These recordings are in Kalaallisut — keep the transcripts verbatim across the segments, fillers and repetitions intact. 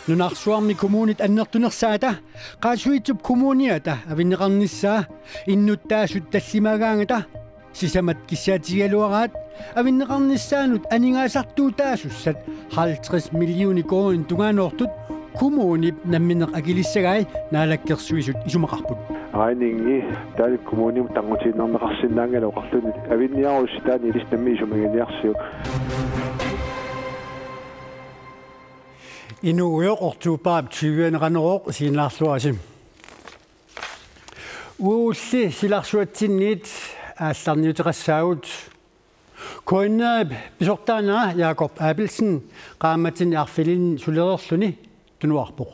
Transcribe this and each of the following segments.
Nunarsuarmi kommunit annertunersaata Qaasuitsup Kommuniata avinneqarnissaa innuttaasut tallimagaangata sisamat kissaatigigaluaraat avinneqarnissaanut aningaasartuutaasussat halvtreds millioner koruunit tungaanoortut kommunip nammineq akilissagai Naalakkersuisut isumaqarput. Regningi taanna kommunimut tangutiinnarneqarsinnaanngilaq oqarluni avinniarusi taanna ilissi nammineq isumaginiarsiuk. Inuugujoq oktobarip tyve-ani Qanorooq isiginnaarluarisi. Uagulli silarsuatsinniit aallarniuteqassaagut. K N R-ip pisortaanera Jakob Abelsen qaammatini arfininni sulereerluni tunuarpoq.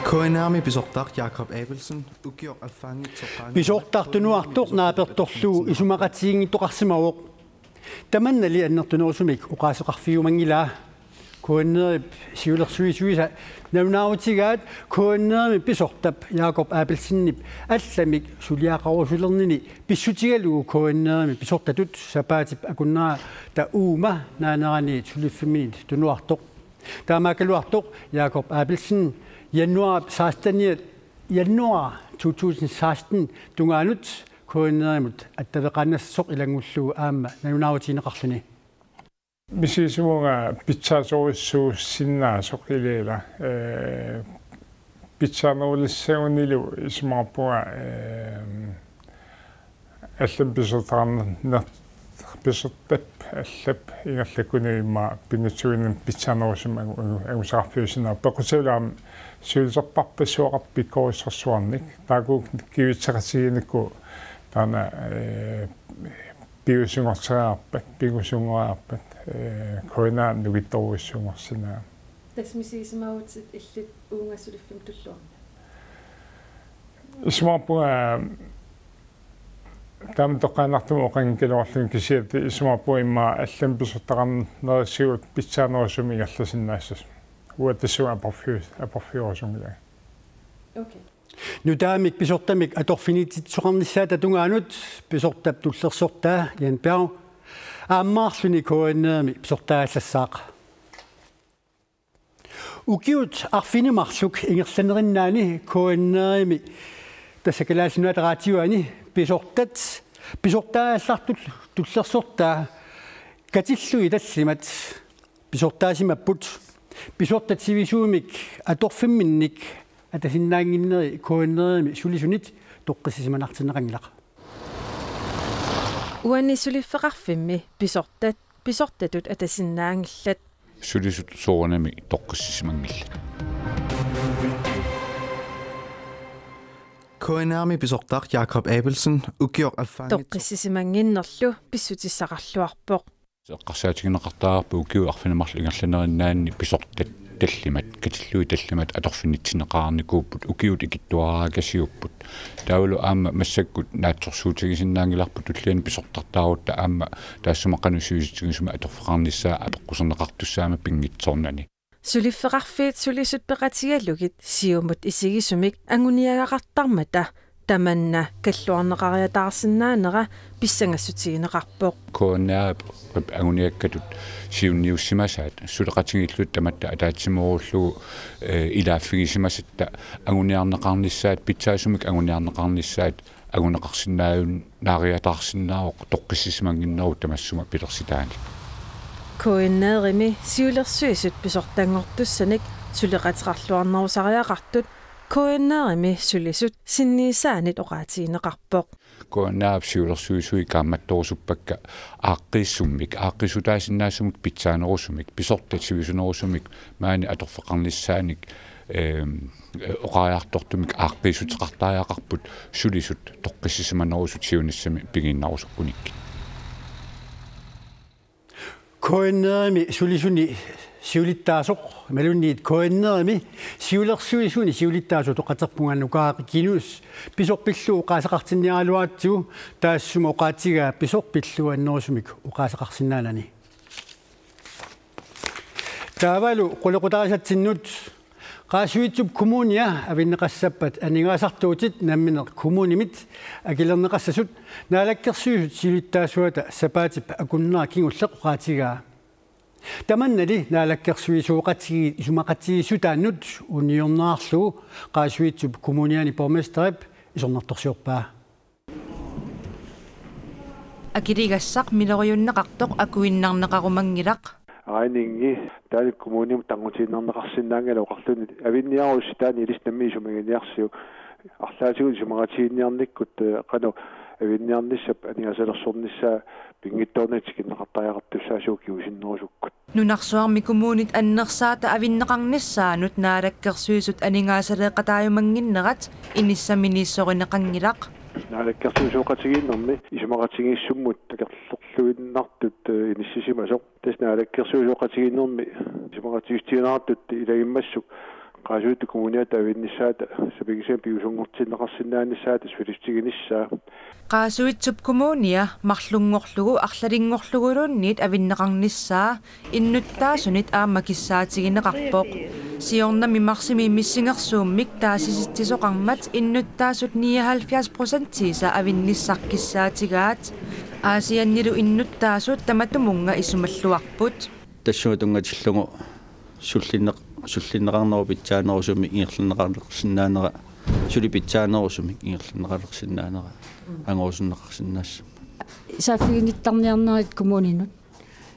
K N R-imi pisortaq Jakob Abelsen ukioq affaanngitsoq qaangiulluni pisortaq tunuartoq naapertorlugu isumaqatigiinngittoqarsimavoq. Tamannali annertunerusumik oqaaseqarfigiumanngilaa. K N R-ip siulersuisuisa nalunaarutigaat K N R-imi pisortap Jakob Abelsenip allamik suliaqarusulernini pissutigalugu K N R-imi pisortatut sapaatip akunnerata uuma naanerani suliffimminit tunuartoq. Taamaakkaluartoq Jakob Abelsen januaarip seksteniat, januar to tusind seksten tungaanut K N R-imut attaveqaannassasoq ilanngullugu aamma nalunaarutigineqarluni. Misigisimavunga pitsaasorujussuussinnaasoq iliala, ee, pitsaanerulissagunilu isumaqarpunga, ee, allamik pisortaqarner-, pisortat allap ingerlakkuniuk immaqa pinngitsuunermik pitsaanerusumik angu-, angu-, angusaqarfiusinnaavoq. Peqqutaalluni aamma siulerparpassuaqarpoq pikkorissorsuarnik. Taakku kivitseqatigiinnikku taanna, ee, piviusunngortilaarpat, piviusunngorilaarpat, ee, K N R nukittorujussuunngorsinnaavoq. Tassa misigisimavutit illit uunga suliffimmi tulluarmat? Isumaqarpunga taama toqqaannartumik oqanngikkaluarlunga kisianni isumaqarpunga immaqa allamik pisortaqarnerisigut pitsaanerusumik ingerlasinnaassasut. Uanga tassunga aporfiu-, aporfiusunngilanga. Okay. Nutaamik pisortamik atorfinitsitsisoqarnissaata tungaanut pisortap tullersortaa Jan Bjerg aammaarluni K N R-imi pisortaagallassaaq. Ukiut arfineq-marluk ingerlanerinnaani K N R-imi tassa Kalaallit Nunaata Raatiuani pisortat pisortaagallartut tullersortaa katillugit tallimat pisortaasimapput. Pisortat sivisuumik atorfimminnik atasinnaannginneri K N R-imi sulisunit toqqissisimanartinneqanngilaq. Uani suliffeqarfimmi pisortat pisortatut atasinnaanngillat. Sulisut soorunami toqqissisimanngillat. K N R-imi pisortaq Jakob Abelsen ukioq affaanngitsoq toqqissisimannginnerlu pissutissaqarluarpoq. Eqqarsaatigineqartarpoq ukiut arfineq-marluk ingerlanerinnaanni pisortat tallimat, katillugit tallimat atorfinitsinneqarnikuupput, ukiut ikittuaraakasiupput. Taavalu aamma massakkut naatsorsuutigisinnaanngilarput tulliani pisortartaarutta aamma taassuma qanoq sivisutigisumik atorfeqarnissaa apeqquserneqartussaammat pinngitsoornani. Suliffeqarfiit sulisut peqatigalugit siumut isigisumik anguniagaqartarmata tamanna kalluarneqariataarsinnaanera pissangassutigineqarpoq. K N R-ip anguniakkatut siunniussimasaat suleqatigiilluta tamatta ataatsimoorullugu, ee, ilaaffigisimasatta anguniarneqarnissaat pitsaasumik anguniarneqarnissaat anguneqarsinnaajunnaariataarsinnaavoq toqqissisimannginnerup tamassuma pilersitaanik. K N R-imi siulersuisut pisortanngortussanik suleqateqarluarnerusariaqartut K N R-imi sulisut sinniisaanit oqaatigineqarpoq. K N R-ip siulersuisui kaammattorusuppakka aaqqiissummik, aaqqiissutaasinnaasumik pitsaanerusumik, pisortat sivisunerusumik maani atorfeqarnissaanik, eem, oqariartortumik aaqqiissuteqartariaqarput sulisut toqqissisimanerusut siunissami pigiinnarusukkunik. K N R-imi sulisuni siulittaasoq, imaluunniit K N R-imi siulersuisuni siulittaasoq utoqqatserpunga Nuka Regiinus pisoq pillugu oqaaseqartinniaraluaratsigu taassuma oqaatigaa pisoq pillugu annerusumik oqaaseqarsinnaanani. Taavalu qulequtarisatsinnut Qaasuitsup Kommunia avinneqassappat aningaasartuutit nammineq kommunimit akilerneqassasut Naalakkersuisut siulittaasuata sapaatip akunnera kingulleq oqaatigaa. Tamannali naalakkersuisooqatigiit isumaqatigiissutaannut uniorneqarlugu Qaasuitsup Kommuniani borgmesterip isornartorsiorpaa. Akiligassaq miloriunneqartoq akuinnarneqarumanngilaq. Aningi taanna kommunimut tangutiinnarneqarsinnaanngilaq oqarluni avinniarussi taanna ilissi nammineq isumaginiarsiuk arlaatigut isumaqatigiinniarnikkut, eh, qanoq avinniarnissap aningaasalersornissaa pinngitsoornani tikinneqartariaqartussaasoq kingusinnerusukkut. Nunarsuarmi kommunit annersaata avinneqarnissaanut naalakkersuisut aningaasaleeqataajumannginnerat inissaminiissorineqanngilaq. Naalakkersuisooqatigiinnermi isumaqatigiissummut akerlerluinnartut, eh, inissisimasoq. Tassa naalakkersuisooqatigiinnermi isumaqatigiissutigineqartut ilagimmassuk Qaasuitsup Kommuniata avinnissaata sapinngisamik piviusunngortinneqarsinnaanissaata sulissutiginissaa. Qaasuitsup Kommunia marlunngorlugu arlalinngorluguluunniit avinneqarnissaa innuttaasunit aamma kissaatigineqarpoq. Siornami marsimi missingersuummik taasisitsisoqarmat innuttaasut nioghalvfjerds procentiisa avinnissaq kissaatigaat. Aasiannilu innuttaasut tamatumunnga isumalluarput. Tassunga tunngatillugu sullinneq-, sullinneqarnerup pitsaanerusumik ingerlanneqalersinnaanera, suli pitsaanerusumik ingerlanneqalersinnaanera angorusunneqarsinnaassaaq. Saaffiginnittarniarnerit kommuninut,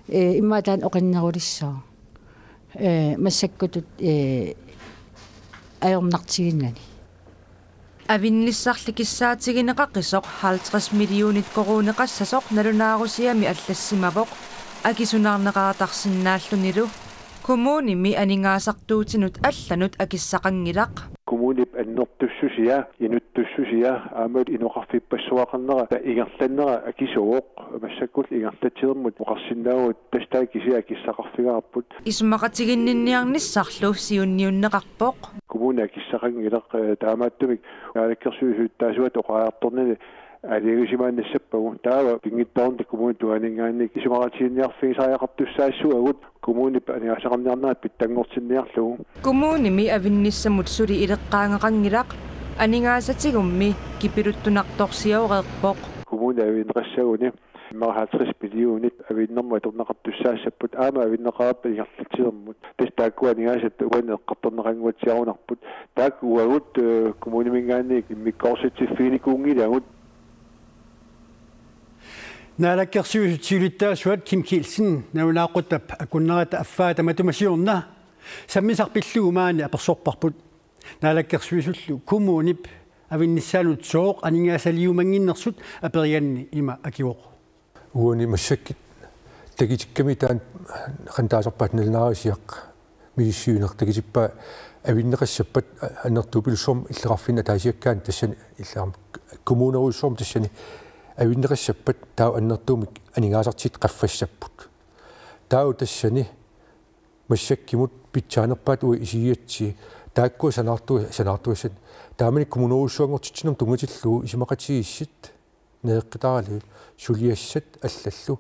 eh, immaqa taanna oqinnerulissaaq. Eh, massakkutut, eh, ajornartiginnani. Avinnissarli kissaatigineqaqisoq halvtreds millionit koruuneqassasoq nalunaarusiami allassimavoq akisunaarneqartarsinnaallunilu. Kommunimi aningaasartuutinut allanut akissaqanngilaq. Kommunip annertussusia, inuttussusia, aamma inoqarfippassuaqarnera ingerlannera akisuuvoq, massakkullu ingerlatsinermut oqarsinnaavugut tassa taanna kisiat akissaqarfigaarput. Isumaqatiginninniarnissarlu siunniunneqarpoq. Kommuni akissaqanngilaq, eh, taamaattumik naalakkersuisuttaasuata oqariartornani aalajangiussimaannassappagu. Taava pinngitsoornani kommunip tungaaninngaanniit isumaqatiginniarfigisariaqartussaassuagut kommunip aningaasaqarniarnerat pitsanngortinniarlugu. Kommunimi avinnissamut suli ileqqaangaqanngilaq aningaasatigummi kipiluttunartorsioreerpoq. Kommuni avinneqassaguni immaqa halvtreds millionit avinnermut atorneqartussaassapput aamma avinneqarpat ingerlatsinermut. Tassa taakkua aningaasat uani eqqartorneqannguatsiarunarput. Taakku uagut, eh, kommuniminngaanniit immikkoortitsiffiginikuunngilagut. Naalakkersuisut siulittaasuat Kim Kielsen nalunaaquttap akunnerata affaa tamatuma siorna sammisaq pillugu maani apersorparput. Naalakkersuisullu kommunip avinnissaanut sooq aningaasaliumannginnersut aperiganni ima akivoq. Uani massakkut takutikkami taanna qanoq taasarpaat, nalunaarisiaq misissuineq, takutippaa avinneqassappat annertuupilussuarmik illoqarfinni ataasiakkaani tassani ilaa kommunerujussuarmi tassani avinneqassappat taava annertuumik aningaasartitat qaffassapput. Taava tassani massakkumut pitsaanerpaat uagut isigigatsigit taakkua sanaartu-, sanaartugassat. Taamani kommunerujussuanngortitsinermut tunngatillugu isumaqatigiissut nereqqitaralugit suliassat allallu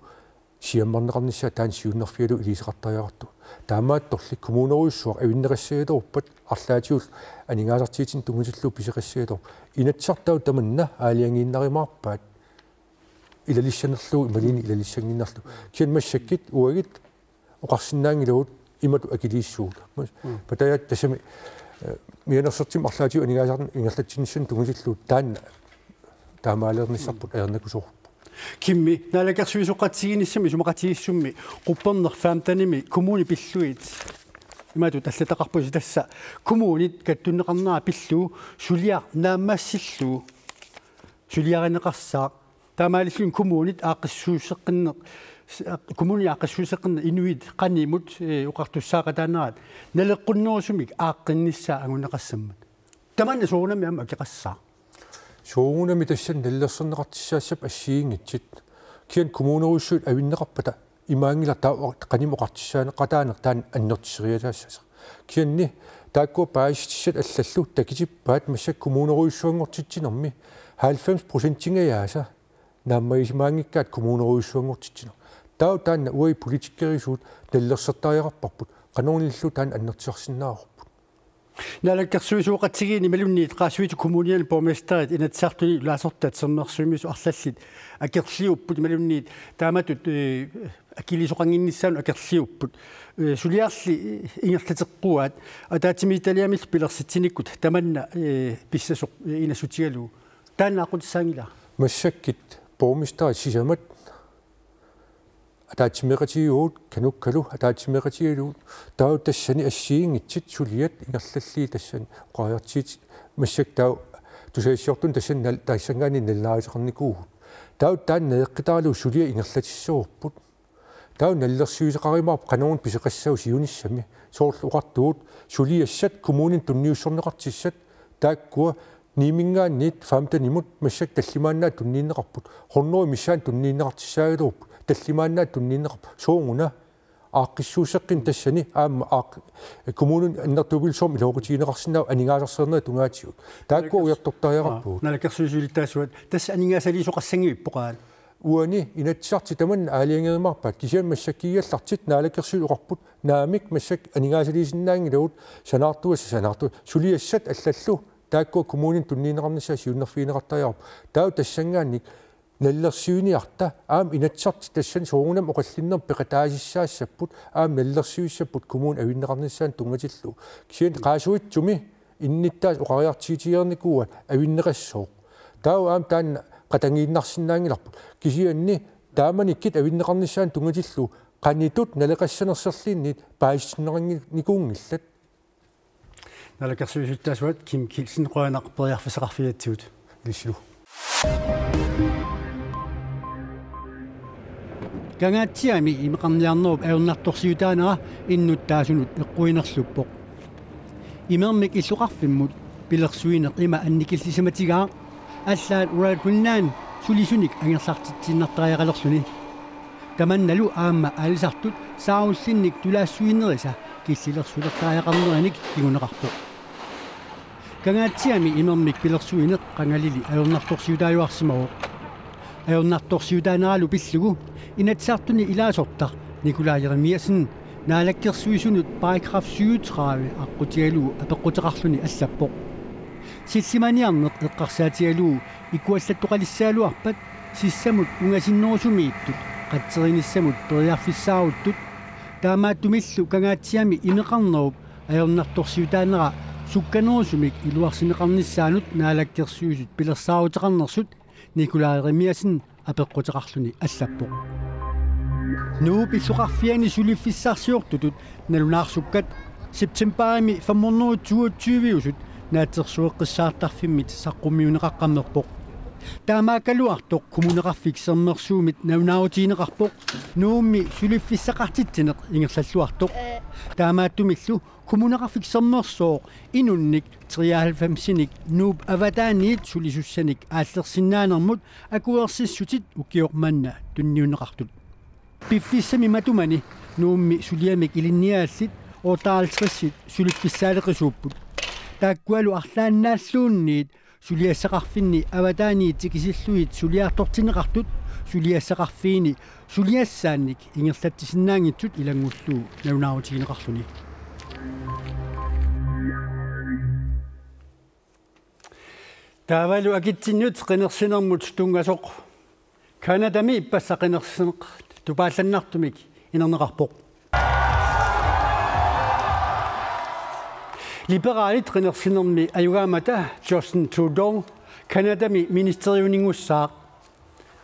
siammarneqarnissaat taanna siunnerfigalugu iliuuseqartariaqartugut. Taamaattorli kommunerujussuaq avinneqassagaluarpat arlaatigut aningaasartitsineq tunngatillugu pisoqassagaluarpoq. Inatsisartut tamanna aalajangiinnarumaarpaat ilalissanerlugu imaluunniit ilalissanngikkallarlugu. Kisianni massakkut uagut oqarsinnaanngilagut imatut akiliissuugut. Mm. Pattajaat tassami, eh, mianersortimmi arlaatigut aningaasarneq ingerlatsinissamut tunngatillugu taanna taamaaliornissarput ajornakusoorpoq. Kimmi, naalakkersuisooqatigiinnissamut isumaqatigiissummi qupperneq femtenimi kommunit pillugit imatut allataqarpusi, tassa kommunit kattunneqarnera pillugu suliaq naammassillugu suliarineqassaaq. Taamaalilluni kommunit aaqqissuusseqqinneq, kommunit aaqqissuusseqqinneq inuit qanimut, eh, oqartussaaqataanerat naleqqunnerusumik aaqqinnissaa anguneqassammat. Tamanna soorunami aamma akeqassaaq. Soorunami tassani nalilersorneqartussaassapput assigiinngitsut. Kisianni kommunerujussuit avinneqarpata imaanngilaq taava qanimut oqartussaaneqataaneq taanna annertuseriataassasoq. Kisianni taakkua paasissutissat allallu takutippaat massakkut kommunerujussuanngortitsinermi halvfems procentingajaasa naammagisimaanngikkaat kommunerujussuanngortitsineq. Taava taanna uagut politikerisut nalilersortariaqarparput, qanormillu taanna annertusarsinnaavarput. Naalakkersuisooqatigiinni imaluunniit Qaasuitsup Kommuniani borgmesterit Inatsisartuni ilaasortat sermersuumisut arlallit akerliupput imaluunniit taamatut, eh, Akiliisoqannginnissaanut akerliupput. Ee, suliarli ingerlateqquaat ataatsimiititaliamillu pilersitsinikkut tamanna, ee, pissasoq, ee, inassutigalugu. Taanna aqqutissaanngilaq. Massakkut borgmesterit sisamat ataatsimeeqatigiiugut, Kanukkalu ataatsimeeqatigiiugut, taava tassani assigiinngitsut suliat ingerlallugit tassani oqariartuutit massakkut taava tusagassiortunik tassani nal-, tassanngaanniit nalunaaruteqarnikuuvugut. Taava taanna eqqitaralugu suliat ingerlatissavarput. Taava nalilersuisoqarumaarpoq qanoruna pisoqassaagut siunissami. Soorlu oqartugut suliassat kommuninut tunniussorneqartussat taakkua niiminngaanniit femtenimut massakkut tallimaannaat tunniunneqarput. Hundrede missaani tunniunneqartussaagaluarput. Tallimaannaat tunniunneqarput. Sooruna aaqqissuusseqqinneq tassani aamma aaq-, kommuninut annertuumik soorunami iluaqutigineqarsinnaavoq aningaasarsiornerup tungaatigut. Taakkua ujartortariaqarpugut. Naalakkersuisut siulittaasuat tassa aningaasaliisoqassanngivippoq aamma. Uani Inatsisartut tamanna aalajangerumaarpaat, kisianni massakkuugallartut naalakkersuisut oqarput naamik massakkut aningaasaliisinnaanngilagut, sanaartugassat sanaartu-, suliassat allallu taakkua kommuninut tunniunneqarnissaat siunnerfigineqartariaqarpoq. Taava tassanngaanniit nalilersuiniarta aamma Inatsisartut tassani soorunami oqallinneq peqataasussaassapput aamma nalilersuissapput kommunit avinneqarnissaannut tunngatillugu. Kisianni qaasuitsumi innuttaasut oqariartuutigereernikuuaat avinneqassooq. Taava aamma taanna qatanngiinnarsinnaanngilarput. Kisianni taamanikkut avinneqarnissaannut tunngatillugu qanoq ittut naleqassanersorluunniit paasitinneqannginikuunngillat. Naalakkersuisut siulittaasuat Kim Kielsen, qujanaq periarfissaqarfigigatsigut. Ilissilu. Kangaatsiami imeqarniarnerup ajornartorsiutaanera innuttaasunut eqquinerluppoq. Imermik illoqarfimmut pilersuineq ima annikillisimatigaaq, allaat Royal Greenland sulisunik angerlartitsiinnartariaqalerluni. Tamannalu aamma aalisartut saarullinnik tulaassuinerisa killilersulertariaqarnerinik kinguneqarpoq. Kangaatsiami imermik pilersuineq qangalili ajornartorsiutaajuarsimavoq. Ajornartorsiutaaneralu pillugu Inatsisartuni ilaasortaq Nikolaj Jeremiassen Naalakkersuisunut paragraf syvogtredive aqqutigalugu apeqquteqarluni allappoq: Sillimaniarneq eqqarsaatigalugu ikuallattoqalissagaluarpat sissamut ungasinnerusumiittut qatserinissamut periarfissaaruttut, taamaattumillu Kangaatsiami imeqarnerup ajornartorsiutaanera sukkanerusumik iluarsineqarnissaanut naalakkersuisut pilersaaruteqarnersut Nikolaj Jeremiassen apeqquteqarluni allappoq. Nuup illoqarfiani suliffissarsiortutut nalunaarsukkat septembarimi femhundrede toogtyve-usut naatsorsueqqissaartarfimmit saqqummiunneqaqqammerpoq. Taamaakkaluartoq Kommuneqarfik Sermersuumit nalunaarutigineqarpoq Nuummi suliffissaqartitsineq ingerlalluartoq. Taamaattumillu Kommuneqarfik Sermersooq inunnik treoghalvfemsinik Nuup avataaniit sulisussanik aallersinnaanermut akuersissutit ukioq manna tunniunneqartut. Piffissami matumani Nuummi suliamik ilinniallit otteoghalvtredsit suliffissaaleqisuupput. Taakkualu arlaannaalluunniit suliassaqarfinni avataaniit tikisillugit suliartortinneqartut suliassaqarfiini suliassaannik ingerlatsisinnaanngitsut ilanngullugu nalunaarutigineqarluni. Taavalu akitsinniut qinersinermut tunngasoq. Canadami ippassaq qinersineq tupaallannartumik inerneqarpoq. Liberalit qinersinermi ajugaammata Justin Trudeau Canadami ministeriuninngussaaq.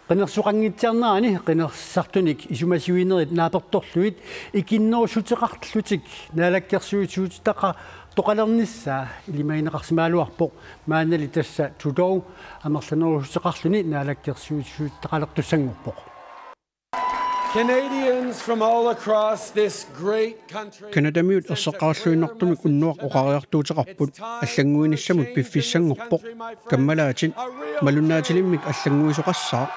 Qinersoqanngitsiarnerani qinersisartunik isumasiuinerit naapertorlugit ikinnerussuteqarlutik naalakkersuisuutitaqartoqalernissaa ilimagineqarsimagaluarpoq, maannali tassa Trudeau amerlanerussuteqarluni naalakkersuisuutitaqalertussanngorpoq. Canadians from all across this great country. Canadamiut erseqqaralluinnartumik unnuaq oqariartuuteqarput, allannguinissamut piffissanngorpoq. Kammalaatit, malunnaatilimmik allannguisoqassaaq.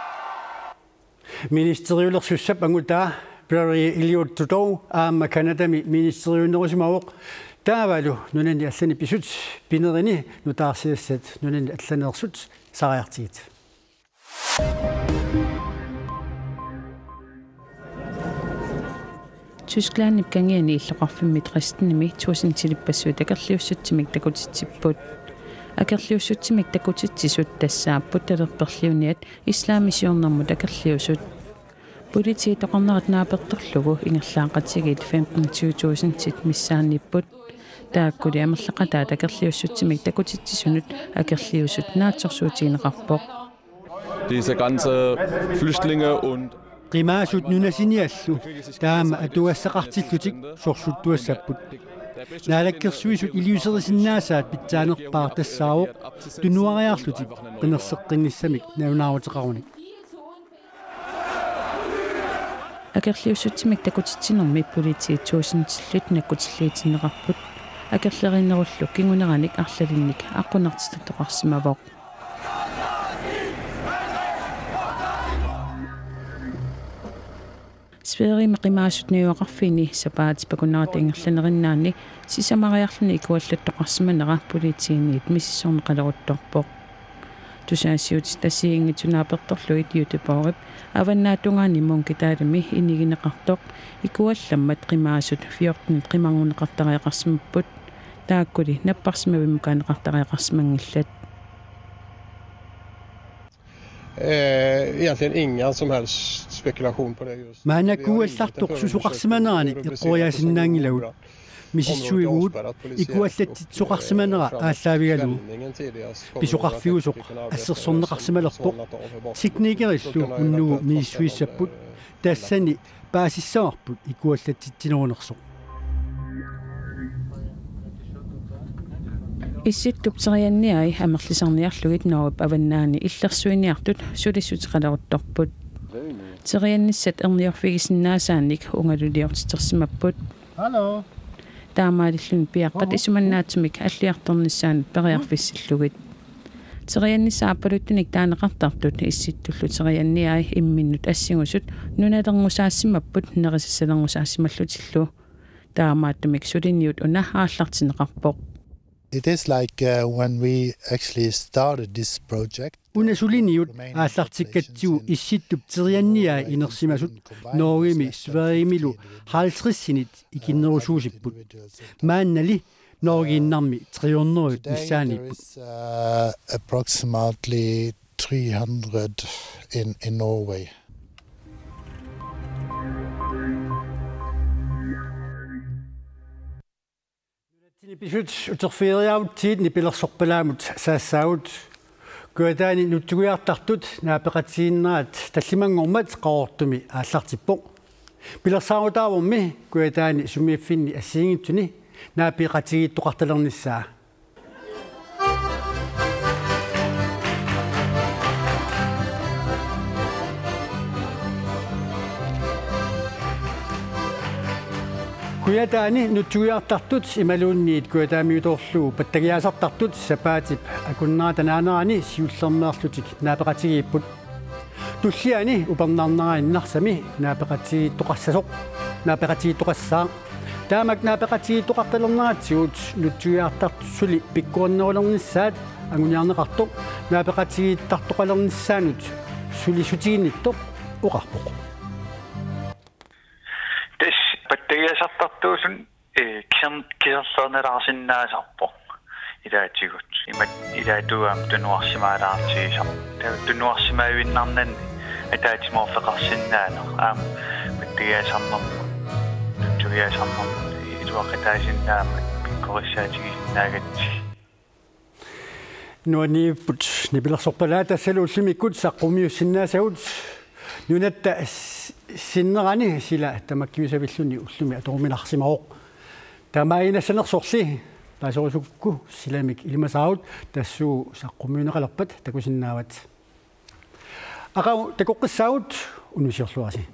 Ministeriulersussap angutaa Pierre Elliott Trudeau aamma Canadami ministeriunerusimavoq. Taavalu nunani allani pisut pinerini nutaarsiassat nunani allaneersut sariartigit. Tysklandip kangiani illoqarfimmi Dresdenimi tusind tilippassuit akerliussutsimik takutitsipput. Akerliussutsimik takutitsisut tassaapput talerperliuniat islaamit siornermut akerliusut. Politiit oqarnerat naapertorlugu ingerlaaqatigiit femten tyve tusindit missaanniipput. Taakkuli amerlaqataat akerliussutsimik takutitsisunut akerliusut naatsorsuutigineqarpoq. Diese ganze Flüchtlinge und Qimaasut nunasiniallu taama atugassaqartillutik sorsuttuassapput. Naalakkersuisut iliuuserisinnaasaat pitsaanerpaaq tassaavoq tunuariarlutik qinerseqqinnissamik nalunaaruteqarunik. Akerliussutsimik takutitsinermi politiit tuusintillit nakkutilliitinneqarput. Akerleriinnerullu kinguneranik arlalinnik aqqunartitatoqarsimavoq. Sverigemi qimaasut najugaqarfiini sapaatip akunnerata ingerlanerinnaanni sisamariarluni ikuallattoqarsimanera politiiniit misissorneqaleruttorpoq. Tusagassiuutit assigiinngitsut naapertorlugit Göteborgip avannaatungaani Munkedalimi inigineqartoq ikuallammat qimaasut fjortenit qimarnguneqartariaqarsimapput, taakkuli napparsimavimmukaaneqartariaqarsimanngillat. Eh, egentligen ingen som helst spekulation på det just. Maannakkut allartoq susoqarsimaneranik eqqoriaasinnaanngilagut. Misissuivugut ikuallatsitsisoqarsimanera aallaavigalugu. Pisoqarfiusoq assersorneqarsimalerpoq. Teknikerillu unnugu misissuissapput. Tassani paasissavarput ikuallatsitsinerunersoq. Issittup terianniai amerlisarniarlugit Norgep avannaani illersuiniartut sulissuteqaleruttorput. Teriannissat erniorfigisinnaasaannik ungaluliortitersimapput. Hallo. Taamaalilluni piaqqat isumannaatsumik alliartornissaannut periarfissillugit. Teriannissat aappaluttunik taaneqartartut Issittullu terianniai imminnut assingusut nunalerngusaasimapput nerisassalerngusaasimallutillu. Taamaattumik suliniut una aallartinneqarpoq. It is like uh, when we actually started this project. Una suliniut aallartikkatsigu Issittup terianniai inersimasut Norgemi Sverigemilu halvtredsinit ikinnerusuusipput. Maannali Norgeinnarmi tre hundrede missaaniipput. Approximately three hundred in, in Norway. Nunatsinni pisut uterfigeriarutsigit nipilersorpalaamut saassaagut. Kujataani nutsugiartartut naapeqatigiinnerat tallimanngormat Qaqortumi aallartippoq. Pilersaarutaavormi Kujataani sumiiffinni assigiinngitsuni naapeqatigiittoqartalernissaa. Kujataani nutsugiartartut imaluunniit kujataamiutoorlugu pattagiaasartartut sapaatip akunnerata naanerani siullermeerlutik naapeqatigiipput. Tulliani upernarnerani Narsami naapeqatigiittoqassasoq, naapeqatigiittoqassaaq. Taamak naapeqatigiittoqartalerneratigut nutsugiartartut suli pikkorinnerulernissaat anguniarneqartoq naapeqatigiittartoqalernissaanut sulissutiginnittoq oqarpoq. Tassa pattagiaasartartuusunut, eh, kiser-, kiserliornilaarsinnaasarpoq ilaatigut. Imatut ilaatigut aamma tunuarsimaalaartigisarpoq. Taava tunuarsimaviinnarnani ataatsimoorfeqarsinnaaneq aamma pattagiaasarnermut, nutsugiaasarnermut iluaqutaasinnaammat pikkorissaatigisinnaagatsigit. Nuanniipput nipilersorpalaat, tassalu ullumikkut saqqummiussinnaasagut. Nunatta s-, sinnerani sila tamakkiisavilluni ullumi atoruminarsimavoq. Taamaaginassanersorli paaserusukku silamik ilimasaagut, tassuugu saqqummiunneqalerpat takusinnaavat. Aqagu takoqqissaagut, unnussiorluarisi.